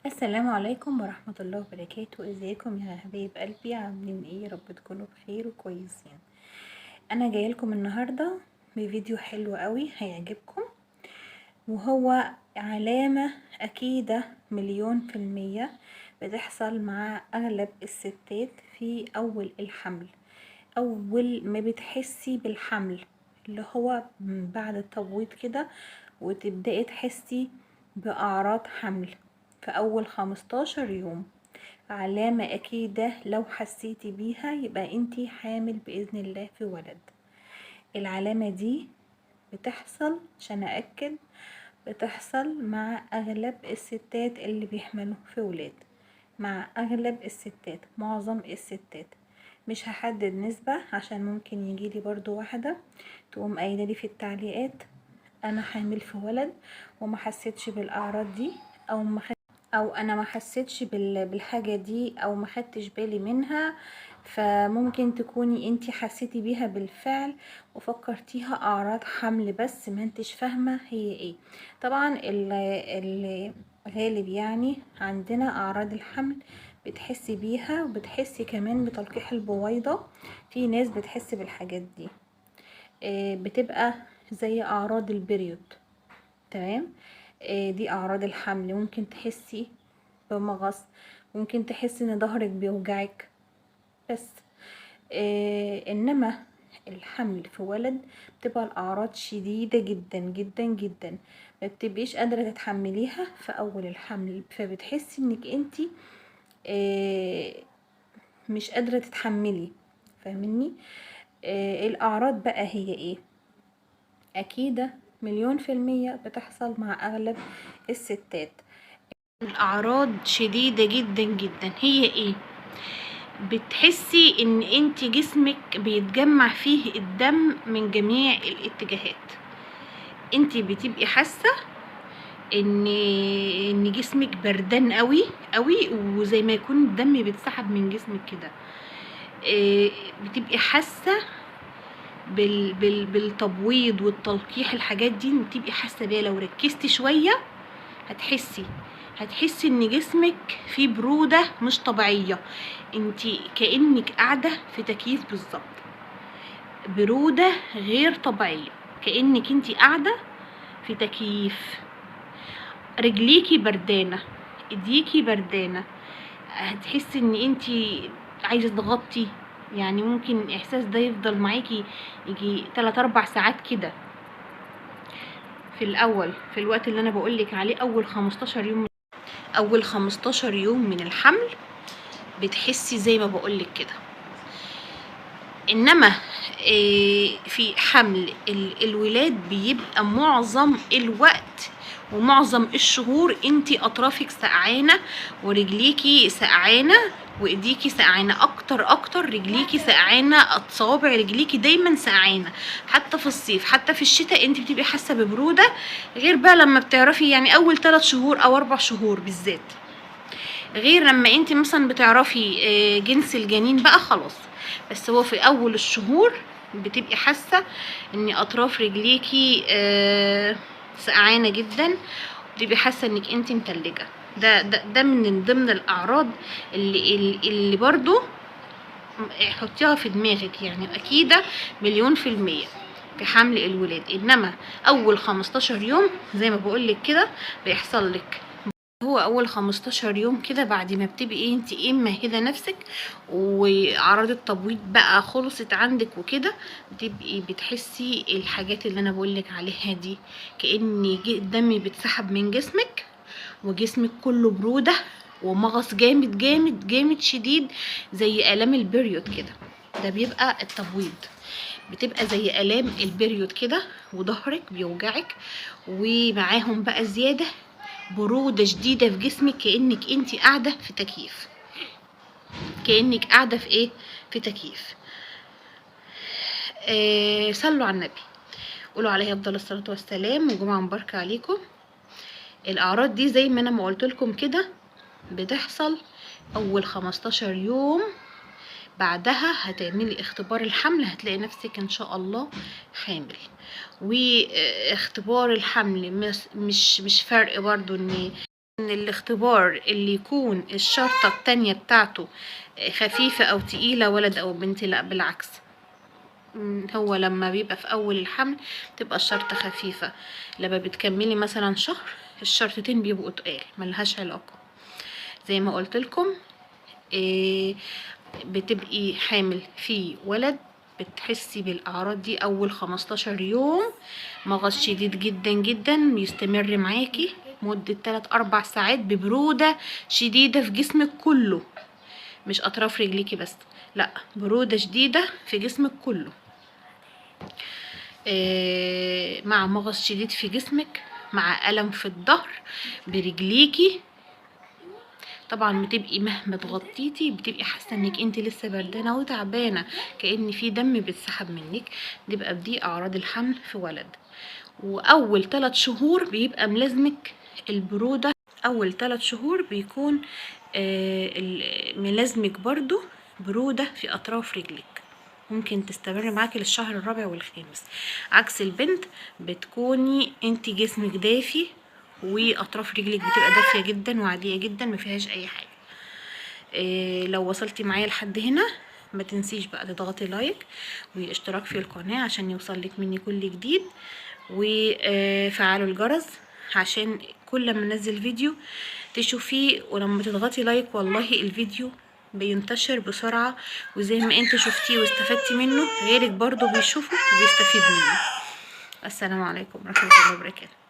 السلام عليكم ورحمة الله وبركاته. ازيكم يا حبايب قلبي؟ عاملين ايه؟ يا رب تكونوا بخير وكويسين. انا جاية لكم النهارده بفيديو حلو قوي هيعجبكم، وهو علامة اكيدة 1,000,000% بتحصل مع اغلب الستات في اول الحمل. اول ما بتحسي بالحمل اللي هو بعد التبويض كده، وتبدأي تحسي باعراض حمل في اول 15 يوم، علامة اكيدة لو حسيتي بيها يبقى انتي حامل باذن الله في ولد. العلامة دي بتحصل، عشان أأكد، بتحصل مع اغلب الستات اللي بيحملوا في ولاد، مع اغلب الستات، معظم الستات. مش هحدد نسبة عشان ممكن يجيلي برضو واحدة تقوم قايلة لي في التعليقات انا حامل في ولد وما حسيتش بالاعراض دي، او انا ما حسيتش بالحاجة دي، او ما خدتش بالي منها. فممكن تكوني انتي حسيتي بيها بالفعل وفكرتيها اعراض حمل بس ما انتش فاهمة هي ايه. طبعا الغالب عندنا اعراض الحمل بتحسي بيها، وبتحسي كمان بتلقيح البويضة. في ناس بتحس بالحاجات دي، بتبقى زي اعراض ال period، تمام؟ دي اعراض الحمل. ممكن تحسي بمغص، ممكن تحسي ان ظهرك بيوجعك بس. انما الحمل في ولد بتبقى الاعراض شديدة جدا جدا جدا، ما بتبقيش قادرة تتحمليها في اول الحمل، فبتحسي انك انتي مش قادرة تتحملي، فاهميني؟ الاعراض بقى هي ايه؟ اكيدة 1,000,000% بتحصل مع اغلب الستات. الاعراض شديدة جدا جدا. هي ايه؟ بتحسي ان انت جسمك بيتجمع فيه الدم من جميع الاتجاهات. انت بتبقي حاسة ان جسمك بردان قوي قوي، وزي ما يكون الدم بيتسحب من جسمك كده. بتبقي حاسة بالتبويض والتلقيح، الحاجات دي بتبقي حاسة بيها. لو ركزتي شوية هتحسي ان جسمك فيه برودة مش طبيعية، انتي كأنك قاعدة في تكييف بالظبط، برودة غير طبيعية، كأنك انتي قاعدة في تكييف. رجليكي بردانة، ايديكي بردانة، هتحسي ان انتي عايزة تغطي. ممكن الاحساس ده يفضل معاكي يجي 3-4 ساعات كده في الاول، في الوقت اللي انا بقولك عليه اول 15 يوم. اول 15 يوم من الحمل بتحسي زي ما بقولك كده. انما في حمل الولاد بيبقى معظم الوقت ومعظم الشهور انتي اطرافك سقعانه، ورجليكي سقعانه، وايديكي سقعانه، اكتر اكتر رجليكي سقعانه، صوابع رجليكي دايما سقعانه، حتى في الصيف حتى في الشتاء انتي بتبقي حاسه ببروده. غير بقى لما بتعرفي اول 3 شهور او 4 شهور بالذات، غير لما انتي مثلا بتعرفي، جنس الجنين بقى خلاص. بس هو في اول الشهور بتبقي حاسه ان اطراف رجليكي، سقعانه جدا، بتبقي حاسه انك انتي متلجه. ده من ضمن الاعراض اللي برضو حطيها في دماغك، اكيده 1,000,000% في حمل الولاد. انما اول 15 يوم زي ما بقولك كده بيحصل لك، هو اول 15 يوم كده بعد ما بتبقي انت مهده نفسك واعراض التبويض بقى خلصت عندك وكده، بتبقي بتحسي الحاجات اللي انا بقولك عليها دي، كأن الدم بيتسحب من جسمك، وجسمك كله برودة ومغص جامد جامد جامد شديد زي آلام ال period كده. ده بيبقى التبويض، بتبقى زي آلام ال period كده، وظهرك بيوجعك، ومعاهم بقى زيادة برودة شديدة في جسمك، كأنك انتي قاعدة في تكييف، كأنك قاعدة في ايه، في تكييف. صلوا على النبي، قولوا عليه افضل الصلاة والسلام، وجمعة مباركة عليكم. الأعراض دي زي ما أنا ما قلت لكم كده بتحصل أول 15 يوم، بعدها هتعملي اختبار الحمل، هتلاقي نفسك إن شاء الله حامل. واختبار الحمل مش فرق برضو إن الاختبار اللي يكون الشرطة التانية بتاعته خفيفة او تقيلة ولد او بنت، لا بالعكس، هو لما بيبقى في اول الحمل تبقى الشرطة خفيفة، لما بتكملي مثلا شهر الشرطتين بيبقوا تقال، ملهاش علاقة. زي ما قلت لكم، بتبقي حامل في ولد بتحسي بالاعراض دي اول 15 يوم، مغص شديد جدا جدا بيستمر معاكي مدة 3-4 ساعات ببرودة شديدة في جسمك كله، مش اطراف رجليكي بس، لا برودة شديدة في جسمك كله، مع مغص شديد في جسمك، مع ألم في الظهر برجليكي. طبعا بتبقي مهما تغطيتي بتبقي حاسه انك انت لسه بردانه وتعبانه، كأن في دم بيتسحب منك. بيبقى دي اعراض الحمل في ولد. واول 3 شهور بيبقى ملازمك البروده، اول 3 شهور بيكون ملازمك برضو بروده في اطراف رجلك، ممكن تستمر معاكي للشهر الرابع والخامس. عكس البنت بتكوني انت جسمك دافي واطراف رجلك بتبقى دافيه جدا وعاديه جدا، ما فيهاش اي حاجه. لو وصلتي معايا لحد هنا ما تنسيش بقى تضغطي like واشتراك في القناه عشان يوصلك مني كل جديد، وفعلوا الجرس عشان كل ما انزل فيديو تشوفيه. ولما تضغطي like والله الفيديو بينتشر بسرعة، وزي ما انت شفتيه واستفدتي منه غيرك برضو بيشوفه وبيستفيد منه. السلام عليكم ورحمة الله وبركاته.